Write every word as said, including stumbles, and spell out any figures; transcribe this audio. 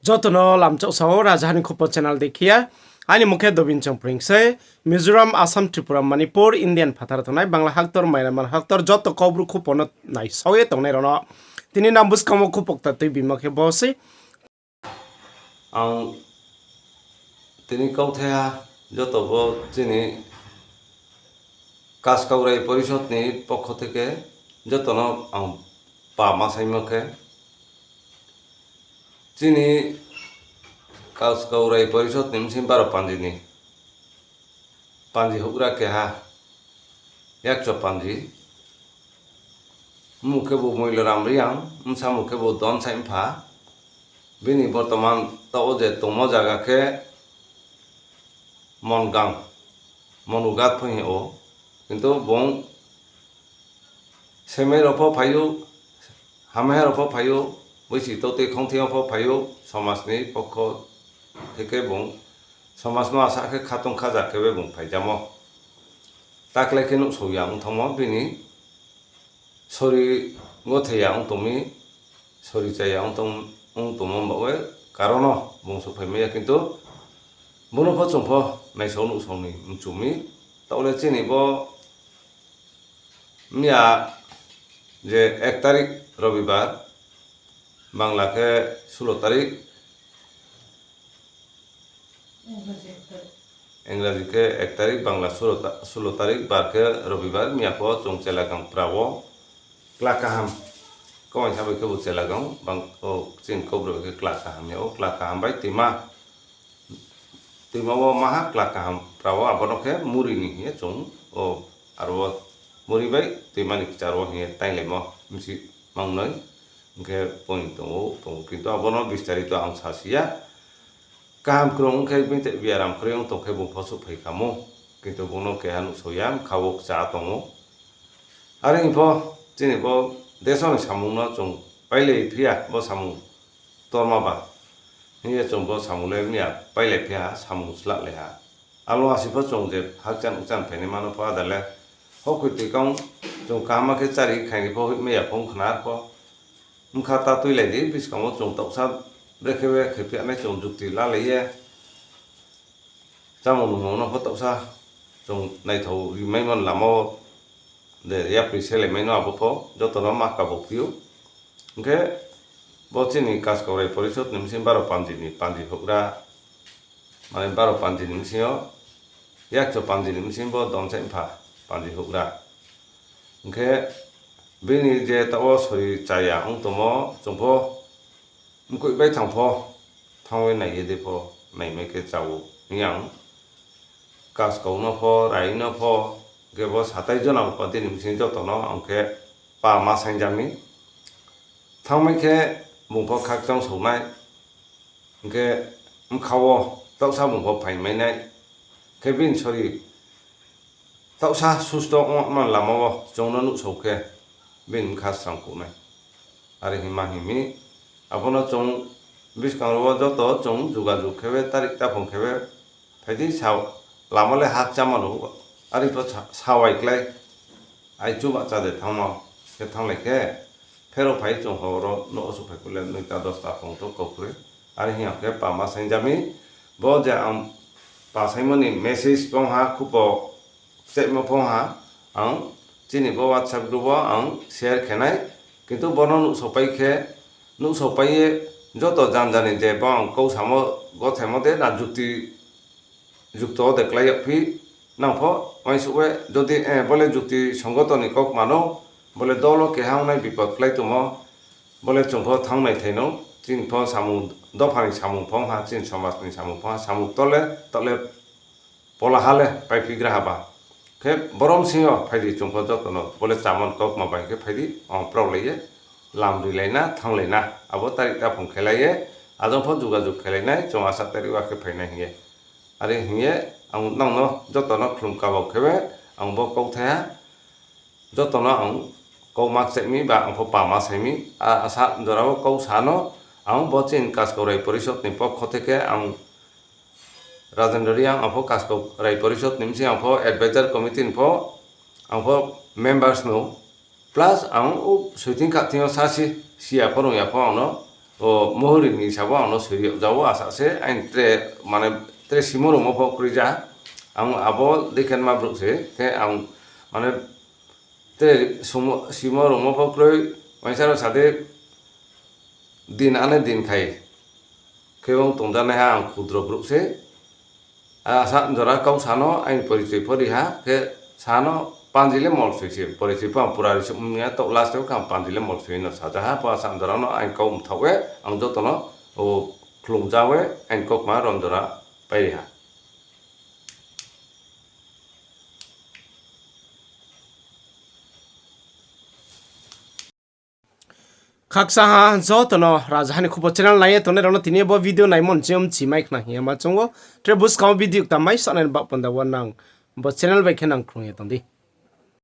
Joto no lamchouh sao, Rajaha ni Khupo channel dekhiya. Aini mung khe Dobin Chongpring se. Mizoram, Assam, Tripura, Manipur, Indian phathar tongnai, Bangla haktor, Myanmar haktor, joto Kaubru Khupo no naisao ye tongnai rao no tini nang buskang wo khupo kta tuibimo khe bo se. Ang tini kauthaiha joto bo chini Kaskaurai Porishod ni pokho theke joto no ang pama saimo khe, chini Kaskaurai Porishod ni bsing baro panji ni panji houhgra keha, Yakcho panji. Mmung khebu Moiloram Reang, bsamung khebu Donsai Mpha. Bini bortoman taoh wo je tongmo zaga khe Mongang, Monugat pho hing ou. Kintu bung semai rao pho phai ou, hamya rao pho phai ou, boisi totei khongthing yo pho phai ou, somaj ni pokho theke bung somaj no asa khe khatong khaja khe be bung phaijamo. Taklai khe nuhsao ya ong thanngmo bini sori gothai ya ong tong mi, sori chaya ong tong, ong tongmo baoh ye karon no bung souhphai mai ya, kintu bung no pho chung pho naisao nuhsao ni mchu mi. Taoh le chini bo miya je ek tarik Robibar, Bangla khe sulo tarik, Engraji khe ek tarik, Bangla sulo ta-, sulo tarik, bar khe Robibar, miya pho chung Chelagang pra wo kla kaham, kau aingsa bai khebu Chelagang, bang, o, chini Kaubru bai khe kla kaham hing ou, kla kaham bai toima, toima wo maha kla kaham pra wo, abo no khe muri ni hing ye chung, o, aro wo muri bai toima ni kchar wo hing ye tainglaimo bisi mangnoi, hing khe point tong ou, tong ou, kintu abo no bistarito ang sasi ya. Kaham krung ong khe bini te biaram kroi ong tong khe bung pho souhphai khamo, kintu bung no keha nuhsao ya, bkha wo kcha tong ou. Are hing pho chini bo deso ni samung no chung pailai phi ya, bo samung ktorma ba hing ye chung bo samung le miya pailai phi ha, samung slahlai ha. Alo asi pho chung je hakchan ukchan phainai mano pho ada le, hokhoi tui kang chung kaham khe chári khaini pho hoihmai ya phone khna pho. Bkha ta tuilai di, buskang wo chung taohsa brekhe brekhe phi ya nai chung jukti lalai ye chámung nungmung no pho taohsa chung naithao rimaimo lama wo de yapri selai mai no abo pho joto no ma kabo phi ou. Hing khe bo chini Kaskaurai Porishod ni bsing baro panji ni panji houhgra, mane baro panji ni bsing yo yakcho panji ni bsing bo Donsai Mpha panji houhgra. Hing khe bini je taoh wo sori chaya ong tongmo chung pho mkoih bai thang pho, thanng ye nai ye de pho, naimai khe chá ou hing yang. Kaskau no pho, rai no pho, hing khe bo satai jona bo pati ni bsing joto no ang khe pama saingja mi. Thanngmai khe bung pho khakchang saonai, hing khe bkha wo taohsa bung pho phaimai nai. Khe bini sori taohsa susto ongma lama wo chung no nuhsao khe bini bkha srang kuh nai. Are hingma hing mi, abo no chung buskang rao wo joto chung jugajug khe be, tarik taphung khe be, phai di sa, lama le hakchama no, are pho sa, sawai klái, ai chuba chá de thanngma, khe thannglai khe, pherao phai chung horo nouh wo suhphai khe le noita dosta phung tho kau kroi. Are hing ya khe pama saingja mi, bo je ang pasaimo ni message phong ha, khupo kchaihmo phong ha, ang chini bo WhatsApp group wo ang share khe nai, kintu bo no nuhsaopai khe, nuhsaopai ye joto janjani je bo ang kau samo gothaimo de na jukti, jukto de klái yag phi, nang pho uaingsouh ye jodi, eh, bo le jukti songoto ni kaukma no, bo le dol wo keha ongnai bipod klái tongmo, bo le chung pho thanng nai thai no, chini pho samung, dopha ni samung phong ha, chini somaj ni samung phong ha, samung tole, tole pola ha le paiphi gra ha ba. Khe borom sing yo phai di chung pho joto no, bo le chamon kaukma bai khe phai di, ang praolai ye, lam rilai na, thannglai na, abo tarik taphung khelai ye, ajang pho jugajug khelai nai, chung asa tarik wa khe phai nai hing ye. Are hing ye, ang nang no joto no khlum kabo khe be, ang bo kauthai ha, joto no ang kau ma kchaih mi ba ang pho pama sai mi, a, asa jora wo kau sa no, ang bo chini Kaskaurai Porishod ni pokho theke ang Rajendra Reang, ang pho Kaskaurai Porishod ni bsing, ang pho advisor committee ni pho, ang pho members no, plus ang o soiting khathing yo sasi, siya pho rung ya pho ang no, O Mohori ni sabo ang no soi ri yag ja ou, asa se aini tre, mane, tre simo rungmo pho kroi ja. Ang abo dei khe ma brouh se, khe ang, mane, tre sumo, simo rungmo pho kroi, uaingsa no sa di, din ane din khai khe ong tongjanaiha ang khudro brouh se. Asa jora kau sa no aini porichoi pho ri ha, khe sa no panji le mol soi se, porichoi pho ang pura ri se mung ya, taoh last wo khe ang panji le mol soi no sa ja ha, pho asa jora no aini kau mthaoh ye ang joto no, o, khlum ja ye aini kaukma ron jora pai ri ha. Khakchang ha joto no Rajaha ni Khupo channel nai ye tongnai rao no tini bo video naimo ni ching yo mchi mai khna hing ye ma choung ou. Tre buskang wo video kta mai sanai ni baoh panda wo nang bo channel bai khe nang khlum ye tong di.